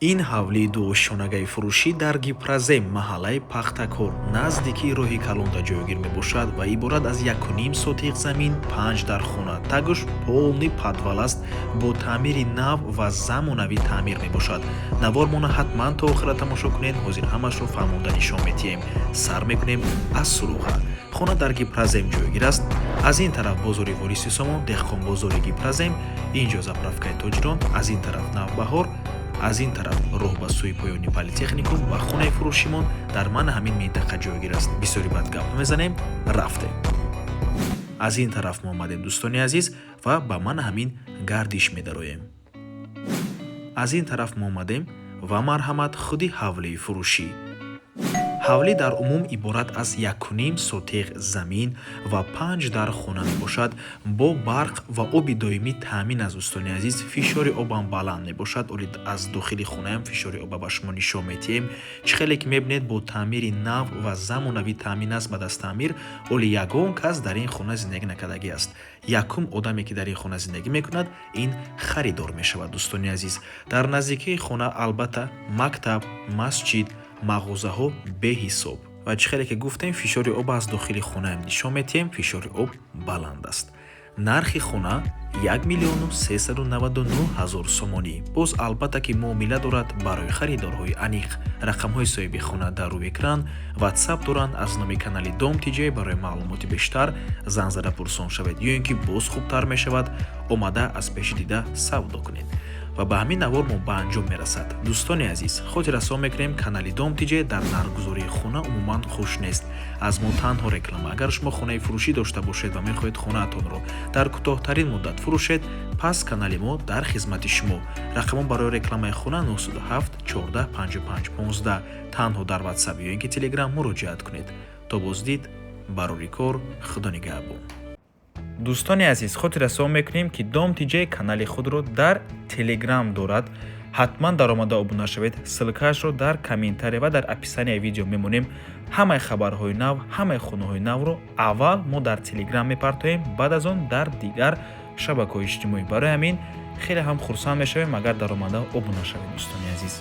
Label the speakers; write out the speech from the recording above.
Speaker 1: Ин ҳавлии дуошёнагаи фурӯшӣ дар Гипрозем, маҳаллаи Пахтакор, наздикии роҳи калонда ҷойгир мебошад ва иборат аз 1,5 сотих замин, панҷ дар хона. Тагуш полный подвал аст, бо таъмири нав ва замонавӣ таъмир мебошад. Навормона ҳатман то охира тамошо кунед. Ҳозир ҳамашро фаҳмонда нишон медиҳем. Сар мекунем аз суроға. Хона дар Гипрозем ҷойгир аст. Аз ин тараф бозори Вориси Сомон, деҳқонбозори Гипрозем, ин ҷо заправкаи Тоҷирон, аз ин тараф Навбаҳор, аз ин тараф роҳ ба сӯи поёни политехникум ва хонаи фурӯшимон дар мана ҳамин минтақа ҷойгир аст. Бисёри бад гап намезанем, рафтем. Аз ин тараф мо омадем, дӯстони азиз, ва ба мана ҳамин гардиш медароем. Аз ин тараф мо омадем ва марҳамат, худи ҳавлии фурӯшӣ. Ҳавлӣ дар умум иборат аз 1,5 сотих замин ва панҷ дар хона мебошад. Бо барқ ва оби доимӣ таъмин аст, дӯстони азиз. Фишори обам баланд мебошад. Оли аз дохили хонаам фишори оба ба шумо нишон медиҳем. Чӣ хеле ки мебинед, бо таъмири нав ва замонавӣ таъмин аст. Баъд аз таъмир оли ягон кас дар ин хона зиндагӣ накардагӣ аст. Якум одаме, ки дар ин хона зиндагӣ мекунад, ин харидор мешавад. Дӯстони азиз, дар наздикии хона албатта мактаб, масҷид, мағозаҳо беҳисоб. Ва чӣ хеле ки гуфтем, фишори об аз дохили хонаам нишон медиҳем, фишори об баланд аст. Нархи хона 1 399 000 сомонӣ. Боз албатта ки муомила дорад барои харидорҳои аниқ. Рақамҳои соҳиби хона дар рӯи экран, Ватсап доранд. Аз номи канали Дом ТиҷЕ барои маълумоти бештар занг зада пурсон шавед ё ин ки боз хубтар мешавад, омада аз пеши дида савдо кунед. Ва ба ҳамин навор мо ба анҷом мерасад. Дӯстони азиз, хотиррасон мекунем, канали Дом ТиҷЕ дар нархгузории хона умуман хуш нест. Аз мо танҳо реклама. Агар шумо хонаи фурӯшӣ дошта бошед ва мехоҳед хонаатонро дар кӯтоҳтарин муддат фурӯшед, пас канали мо дар хизмати шумо. Рақамон барои рекламаи хона 907 14 55 15. Танҳо дар Ватсап ё ин ки Телеграм муроҷиат кунед. То боздид, барори кор, Худо нигаҳбон. Дӯстони азиз, хотиррасон мекунем, ки Дом ТиҷЕ канали худро дар Телеграм дорад. Ҳатман даромада обуна шавед. Ссылкаашро дар комментария ва дар описанияи видео мемонем. Ҳамаи хабарҳои нав, ҳамаи хонаҳои навро аввал мо дар Телеграм мепартоем, баъд аз он дар дигар шабакаҳои иҷтимоӣ. Барои ҳамин хеле ҳам хурсанд мешавем, агар даромада обуна шавед, дӯстони азиз.